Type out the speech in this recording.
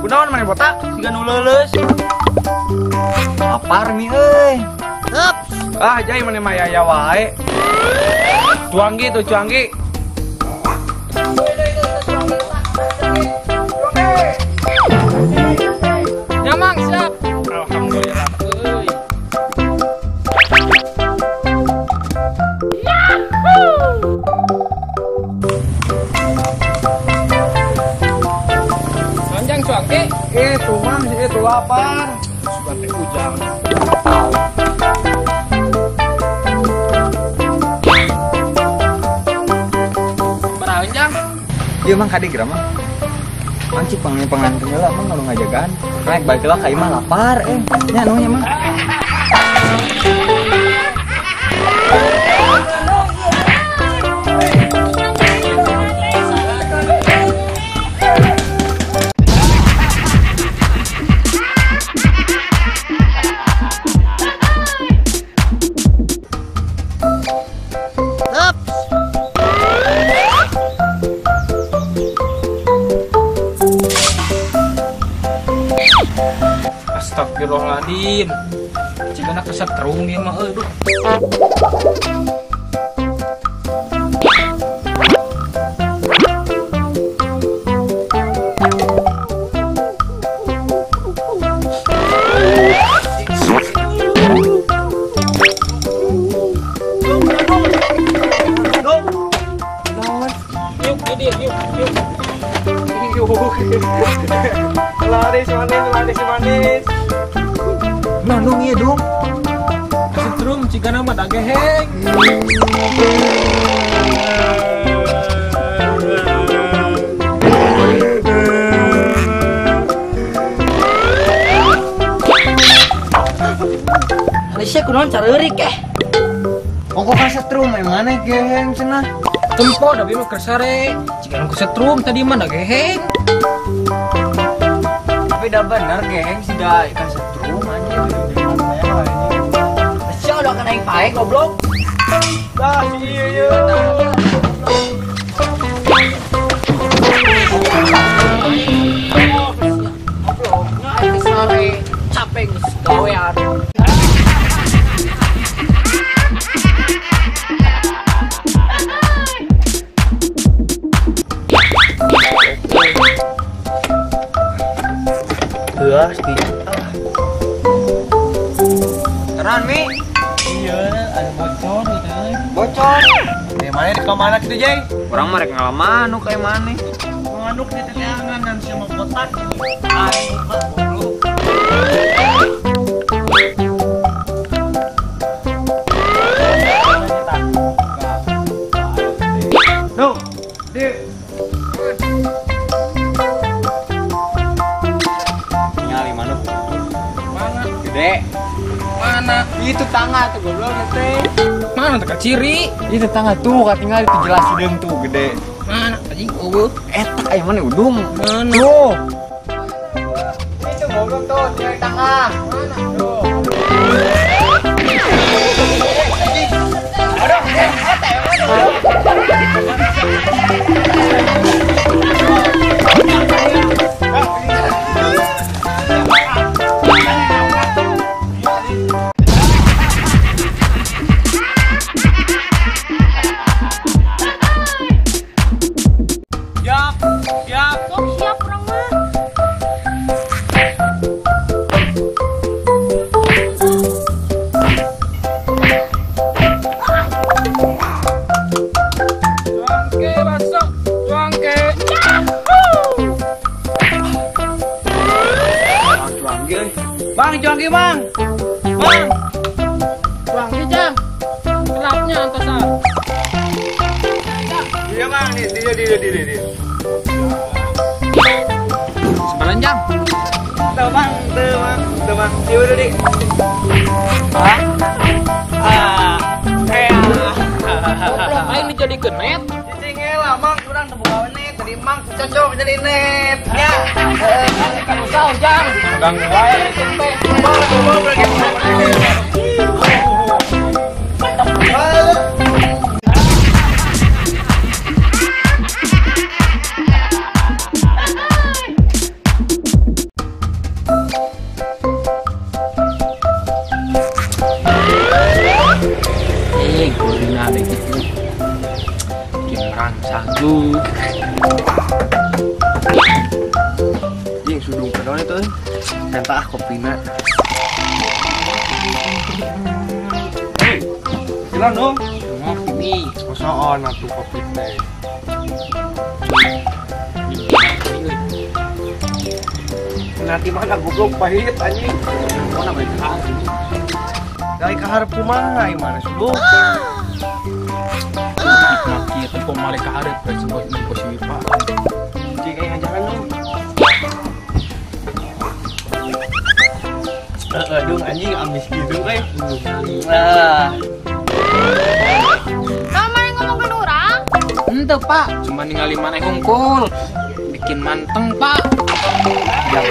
Kunaon maneh botak siga nu leuleus. Lapar mi euy. Ah jai maneh mah aya wae. Cuanggi tuh cuanggi. Nyamang siap. Alhamdulillah euy. Yahoo! Panjang cuangki. Tumang sih itu lapar. Sudah teh ujang. Beranjang. Ieu mah kade geura mah. Mancik pangan heula mah kalau ngajagaan. Naik balik lah ka imah lapar Nya nuhun nya mah. Astagfirullahaladzim. Cigana kesetrum ieu mah euy duh. Yuk, ini yuk, yuk. Laris manis, laris manis. Nandung ieu dong. Kesetrum cigana mah dageheng. Alisnya kunaon careurik eh. Ongko kasetrum maneh geheng cenah. Tempo da mah keur sare. Cigana kesetrum tadi mah dageheng. Tapi dah bener geheng sih dah kasetrum anjir. Sia udah kena yang pae goblok. Dah ieu. Goblok, aing sare capek geus gawean. Heuh, di. Teran mi. Iya, ada bocor gitu. Bocor. Di mana di kamana kitu, Jay? Urang mah rek ngalamanuk kayak maneh. Manuk di teteangan dan sia mah botak. Aing mah goblok. Mana? Itu tangga tuh goblok teh. Mana teh ciri? Itu tangga tuh katingal itu jelas hideung tuh gede. Mana anjing eueuh? Eta aya mana udung? Mana? Tuh. Itu goblok tuh tinggal tangga. Mana? Tuh. Aduh, eta aya mana udung? Bang, cuangki bang. Bang. Cuangki jang. Kelapnya antosan. Iya bang, nih dia. Sebelah jam. Tuh bang, tuh bang. Iya udah di. Ah. Goblok aing dijadikeun net. Cicing lah mang, urang teu boga net, tadi mang cocok jadi net. Ya. Kan usah jang. Ganggu wae teh. Bang, lagi. Kulina begitu. Gimran sagu. Jing sudung kenaon itu euy. Minta ah kopina. Hei, jalan dong. Ngopi nih. Kosoon atuh kopi teh. Nanti mana goblok pahit anjing. Mana bae anjing. Dari kaharep kumaha mana sudung? Kieu tempo male kaharep bae sebut nempo si Wipa. Cing aing ngajakan dong. Heeh dung anjing amis gitu euy. Nah. Kamu mana ngomongkeun urang? Henteu, Pak. Cuma ningali maneh hungkul. Bikin manteng, Pak. Ya.